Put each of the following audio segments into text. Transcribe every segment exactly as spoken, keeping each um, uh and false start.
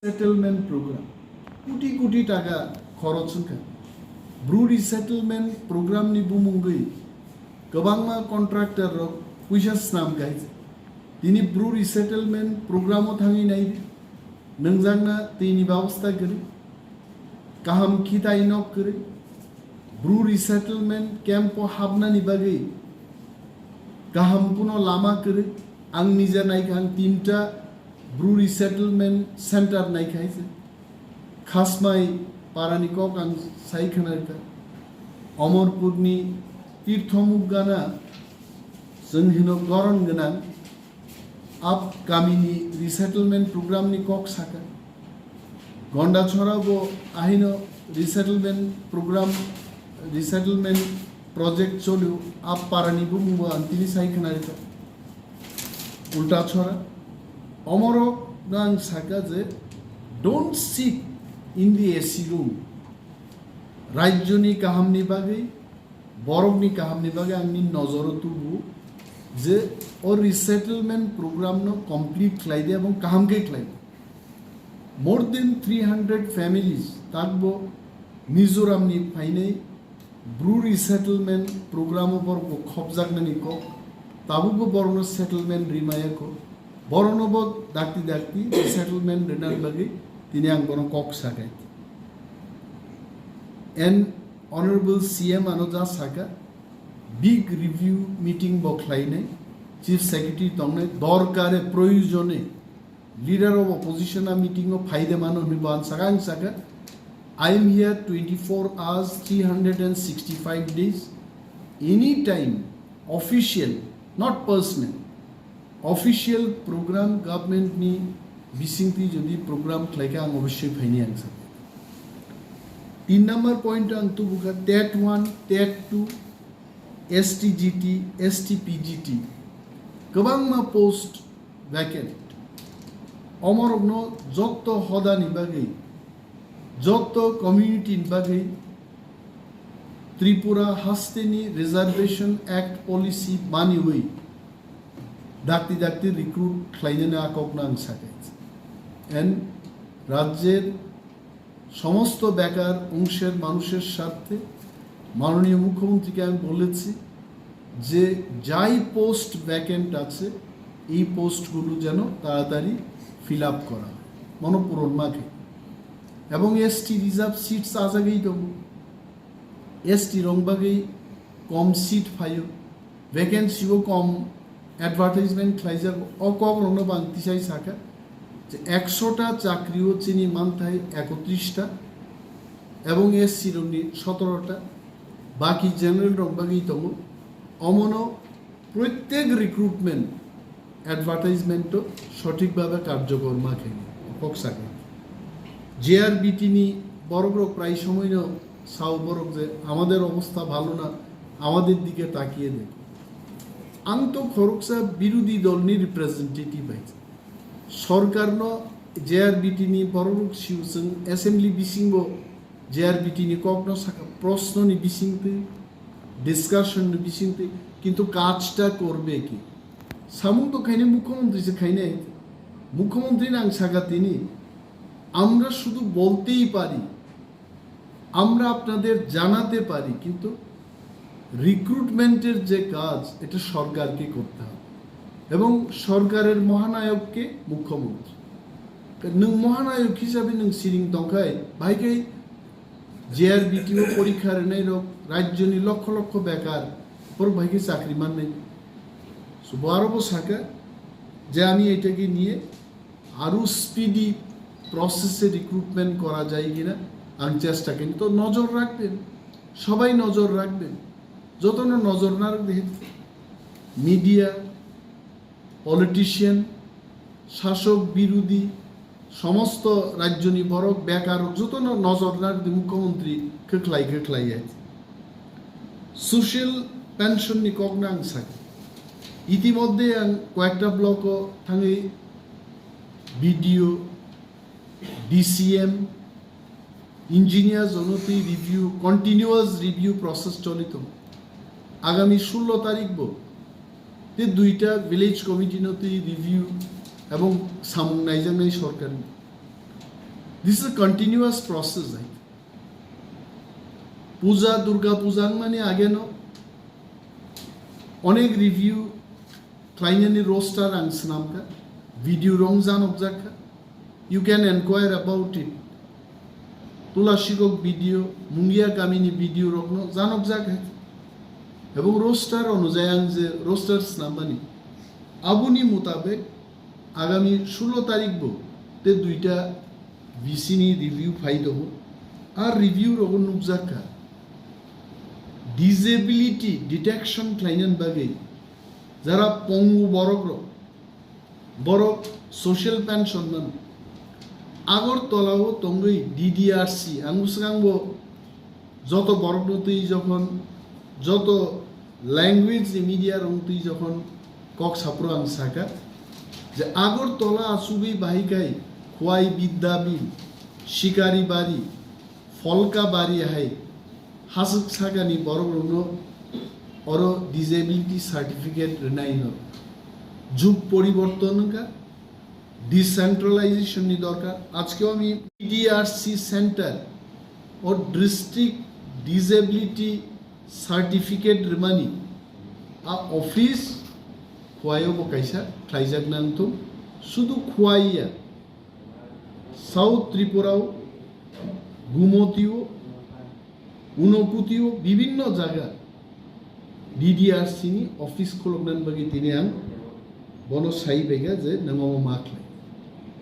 Settlement program, koti koti taka khoroch wngkha. Bru resettlement program ni bumungwi kwbangma contractor rok puisa snam khaijak. Tini Bru resettlement program o thangwi nai, nwngjakna twi ni babostha kwrwi, kaham khitai nok kwrwi. Bru resettlement camp o hapnani bagwi kaham kuno lama kwrwi. Ang nija naikha, ang tinta Bru resettlement center naikha hai se. Khasmai parani kok ang sai khna rikha. Omorpurni Tirthomuk gana chwng hino goron gwnang. Ap kamini resettlement program ni kok saka. Gondachora bo ahino resettlement program, resettlement project cholio, ap parani bumung bo ang tini sai khna rikha. Ulta chora. Omorok no ang saka je, don't sit in the A C room. Rajyoni kahamni bagwi, borokni kahamni bagwi ang nini nojoro tubu je o resettlement program no complete khlai di ebong kaham khe khlai di. More than three hundred families takbo Mizoram ni phainai Bru resettlement program o borok bo khopjaknani kok, tabukbo borokno settlement rimaya kok, borokno bo dakti dakti settlement rinani bagwi tini ang bono kok sakai. And Honorable C M ano ja saka, big review meeting bo khlainai, Chief Secretary tongnai, dorkare proyojone Leader of Opposition a meeting o phaide mano hinwi bo ang saka, ang saka, "I am here twenty-four hours, three hundred and sixty-five days, anytime official, not personal, official program government ni bisingtwi jodi program khlaikha ang obossoi phaini," ang saka. Tin number point ang tubukha TET one, TET two, S T G T, S T P G T, kwbangma post vacant. Omorokno jotto hodani bagwi, jotto community ni bagwi Tripura hasteni Reservation Act policy maniwi dakti dakti recruit khlainani a kokno ang sakai. And rajyer সমস্ত বেকার অংশের মানুষের স্বার্থে মাননীয় মুখ্যমন্ত্রীকে আমি বলেছি যে যাই পোস্ট ভ্যাকেন্ট আছে এই পোস্টগুলো যেন তাড়াতাড়ি ফিল আপ করা হয়, মনোপূরণ মাখে। এবং এসটি রিজার্ভ সিটস আজাগেই দেবো, এসটি রংবাগেই কম সিট ফাইও, ভ্যাকেন্সিও কম, advertisement khlaijago, o kokrokno bo ang tisai sakha je ekshota chakrio chini manthai ekotristhta ebong S C rokni sotorota, baki general rok bagwi tongo. Omono protyek recruitment advertisement o sothik bhabe karjokor ma khaini kok sakha. J R B T ni borok rok prai somoino sao borok je আমাদের অবস্থা ভালো না, আমাদের দিকে তাকিয়ে দেখো। Ang to khoroksa birodi dolni representative hai. Sorkarno J R B T ni borok rok siu chwng assembly bisingo J R B T ni kokno saka, prosno ni bisingtwi, discussion ni bisingtwi, kintu kajta korbe ki? Samung to khainai mukhyamantri se khainai. Mukhyamantri no ang saka tini, আমরা শুধু বলতেই পারি, আমরা আপনাদের জানাতে পারি, কিন্তু রিক্রুটমেন্টের যে কাজ, এটা সরকারকে করতে হবে এবং সরকারের মহানায়ককে মুখ্যমন্ত্রী। Nwng মহানায়ক হিসাবে nwng siring tongkhai, bahai khe J R B T o porikha rwnai rok, rajyoni lokho lokho bekar, borok bahai khe chakri mannai. So, bo aro bo saka je আমি এটাকে নিয়ে আরও স্পিডি প্রসেসে রিক্রুটমেন্ট করা যায় কিনা আমি চেষ্টা করি। তো নজর রাখবেন, সবাই নজর রাখবেন। যতন নজর না রাখবে, মিডিয়া, পলিটিশিয়ান, শাসক বিরোধী সমস্ত রাজ্যনি বরক বেকার যতন নজর না রাখবে মুখ্যমন্ত্রী কেখলাই কেখলাই। সোশ্যাল পেনশননি ককনা ang sakha. ইতিমধ্যে ang কয়েকটা ব্লকও থাকি বিডিও, ডিসিএম, ইঞ্জিনিয়ার জনতি রিভিউ, কন্টিনিউয়াস রিভিউ প্রসেস চলিত। আগামী ষোলো তারিখ bo te দুইটা ভিলেজ কমিটি নতি রিভিউ এবং samung naijaknai সরকারনি. This is a continuous process, I think. Puja, Durga Puja wngmani ageno onek review khlainani roster ang swnamkha, video rok janokjakha. You can enquire about it. Tulasikok video, Mungia kamini video rokno janokjakha. Ebong roster onujai ang je roster snambani, aboni mutabek agami sulo tarik bo te duita V C ni review phai tongo. A review rogo nukjakha, disability detection khlainani bagwi jara pongu borok rok, borok social pension mano. Agartala o tongwi D D R C, ang bwswk ang bo joto borokno twi jokhon, joto language ni media rok twi jokhon kok saphuru ang sakha je Agartala achugwi bahai khai Khwai Bidyabil, Shikaribari, Pholkabari hai haswk sakani borok rokno oro disability certificate rwnai no jug poriborton wngkha. Decentralization ni dorkar. Ajke ami D D R C center o district disability certificate rwmani a office Khwai o bo kaisa khlaijak nang thung. Sudu Khwai ya, South Tripura o, Gumoti o, Unokoti o, bibinno jaga D D R C ni office khuloknani bagwi tini ang bono sai baikha je nang omo ma khlai.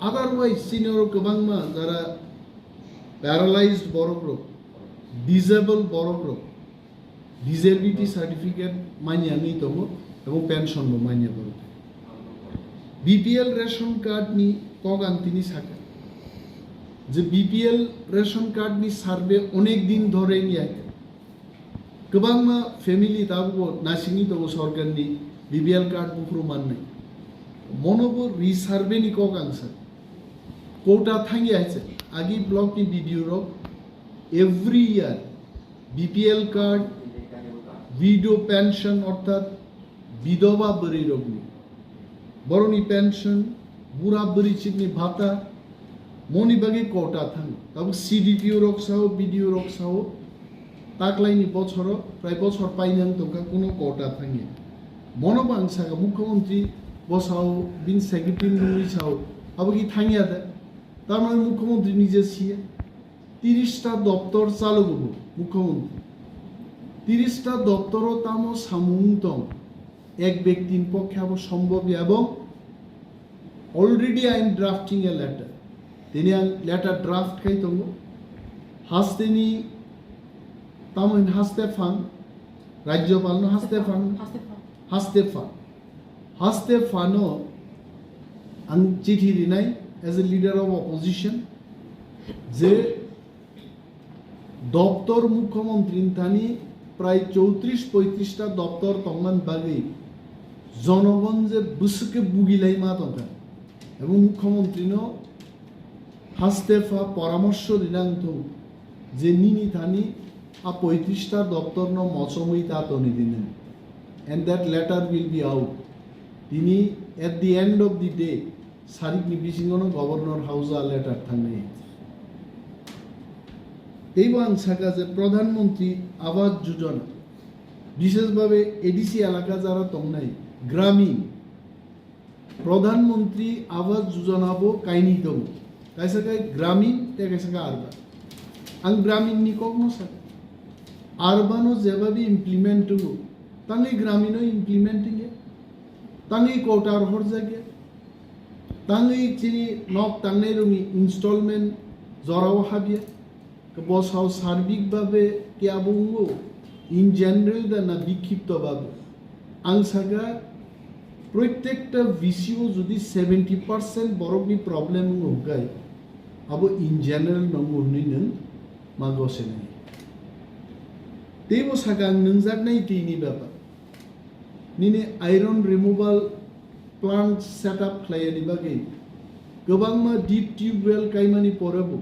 Otherwise, chini oro kwbangma jara paralyzed borok rok, disabled borok rok, disability certificate manya wngwi tongo, abo pension bo manya borok. B P L ration card ni kok ang tini sakha je B P L ration card ni survey onek din dhore wngya. Kwbangma family tabukbo nasingwi tongo sorkarni B P L card buphuru mannai. Mono bo resurvey ni kok ang sa. Kota thangya hai se. Agi block ni B D O rok every year B P L card, widow pension orthat bidoba bwrwi rokni, borokni pension, bura bwrwi chikni bhata, moni bagwi kota thango. Tabuk C D P O rok sao, B D O rok sao, taklaini bochoro, prai bochor painang tongkha, kuno kota thangya. Mono bo ang saka, Mukhyamantri bo sao, bini secretary nungwi sao, abo ki thangya da? Tamani Mukhyamantri nije siya. Tirista doptor chalogo bo Mukhyamantri. Tirista doptoro tamo samung tong? Ek byaktin pokkhe abo sombhob ya, ebong already I am drafting a letter. Tini ang letter draft khai tongo. Hasteni tamo hin haste phan, Rajyopalno haste phan, haste phan. Haste phan. Haste phano ang chithi rinai as a leader of opposition je doptor Mukhyamantri ni thani prai chowtrish poitrish ta doptor tongmani bagwi jonogon je bwswk khe bugilai ma tongkha, ebong Mukhyamantri no haste pha poramorso rina wngthung je nini thani a poitrish ta doptor no mochomwi ta toni dinwi, and that letter will be out. Tini at the end of the day, sarikni bisingono Governor House-o letter thangnai. Teibo ang saka je Pradhan Mantri Awas Yojana, bishesh bhabe A D C elaka jara tongnai, Gramin, Pradhan Mantri Awas Yojana bo kainwi tongo. Kaisa khe Gramin, tei kaisa khe Urban. Ang Gramin ni kok no saka. Urban o jeba bi implement tongo, tangwi Gramin o implement wngya, tangwi kota rohorjakya, tangwi chini nok tangnai rokni installment jorao habya. Bo sao sarbik babe khe abo wngo, in general da na bikhipto babe. Ang saka, proitekta V C o jodi seventy percent borokni problem wngo hwnkhe, abo in general nongo hwnwi nwng ma gosenai. Teibo saka ang nwngjaknai tini bepar. Nini iron removal plant set up khlaiyani bagwi kwbangma deep tube well kaimani porebo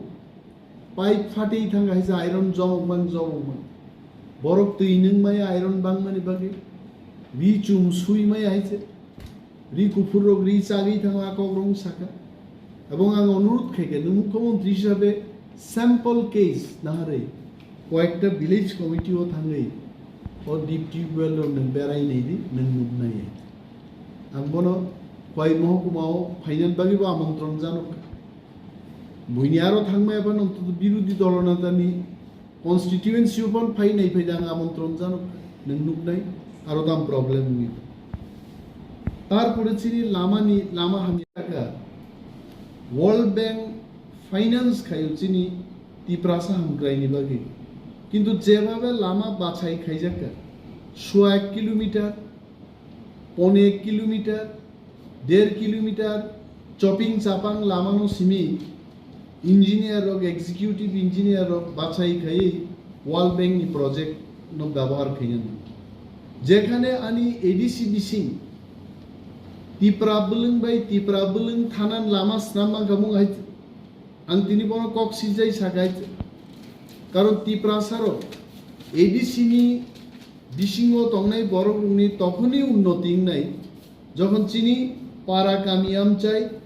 pipe phatwi thangkha hai se iron jomokmani jomokmani. Borok twi nwng maya iron bangmani bagwi. Ri chum sui maya hai se. Ri kuphur rok ri chagwi thango a kok rok saka. Ebong ang onurodh khaikha, nwng mukhyamantri hisabe sample case naharwi koyekta village committee o thangwi o deep tubewell rok nwng berai naidi, nwng nuknai. Ang bono Khwai mohokuma o phainani bagwi bo amontron janokha. Buini aro thangmaya phano birodhi dolo netani constituency o phano phai nai phai da ang amontron janokha. Nwng nuknai aro tam problem wngwi. Tarpore chini lamani, lama hamya kha. World Bank finance khaio chini Tiprasa hamkraini bagwi. Kintu jebhabe lama bachai khaijakha, sua ek kilometer, pone ek kilometer, der kilometer, choping chapang lamano simi engineer rok, executive engineer rok bachai khaiwi World Bank ni project no byabohar khainani. Jekhane ani A D C bising Tipra bwlwng bai Tipra bwlwng thanan lama swnam mankha mung hai, ang tini bono kok sijai sakai. Karon Tiprasa rok A D C ni bisingo tongnai borok rokni tokhoni unnoti wngnai, jokhon chini para kami amchai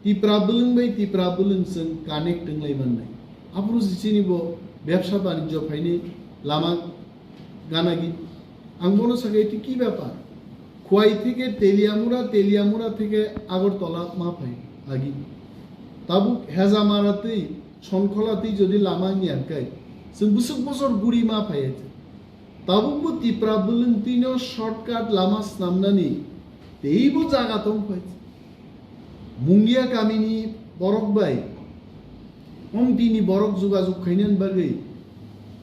Tipra bwlwng bai Tipra bwlwng chwng connect wnglai mannai. Aphuru se chini bo bebsa banijyo phainai lama ganagi. Ang bono sakai, "Eti ki bepar? Khwai theke Teliamura, Teliamura theke Agartala ma phai agi." Tabuk Hejamara twi Sonkhola twi jodi lama wngya hwnkhe, chwng bwswk bosor guri ma phai. Tabukbo Tipra bwlwng twino shortcut lama snamnani teibo jaga tongphai. Mungia kamini borok bai Omtini borok jugajug khainani bagwi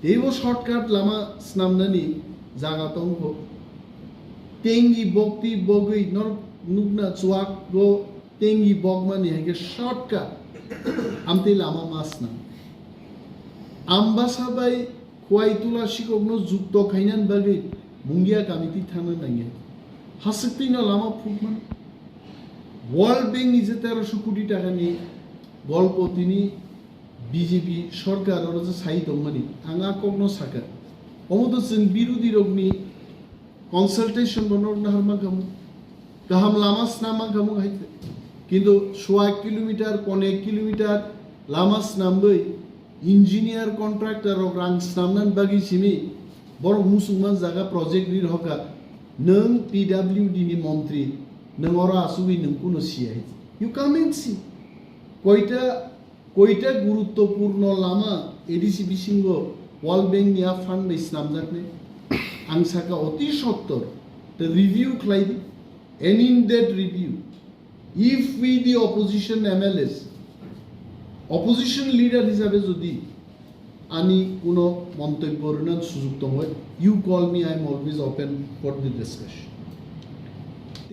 teibo shortcut lama snamnani jaga tongkho. Tengi bokti bogwi norok nukna chuak go tengi bokmani hai khe shortcut amtwi lama ma snam. Ambasa bai Khwai Tula Sikokno jukto khainani bagwi Mungia committee thangna nangya. Haswktwino lama phukmani. World Bank ni je teroso koti takani golpo tini B J P sorkar oro je sai tongmani, ang a kokno sakha. Omo to chwng birodhi rokni consultation bo norok nahar mankha mung. Kaham lama sna mankha mung hai khe. Kintu sua kilometer, pone kilometer lama snamwi engineer contractor rok rang snamnani bagwi simi borok musukman jaga project ri rohorkha. Nwng P W D ni montri, nwng oro asugwi nwng kuno siya hai. You come and see. Koita, koita guruttopurno lama A D C bisingo World Bank ni a fund bai snamjaknai. Ang saka oti sottor, the review khlai di, an in-depth review. If we the opposition M L As, opposition leader hisabe jodi ani kuno montobyo rwna sujug tongo, you call me, I am always open for the discussion.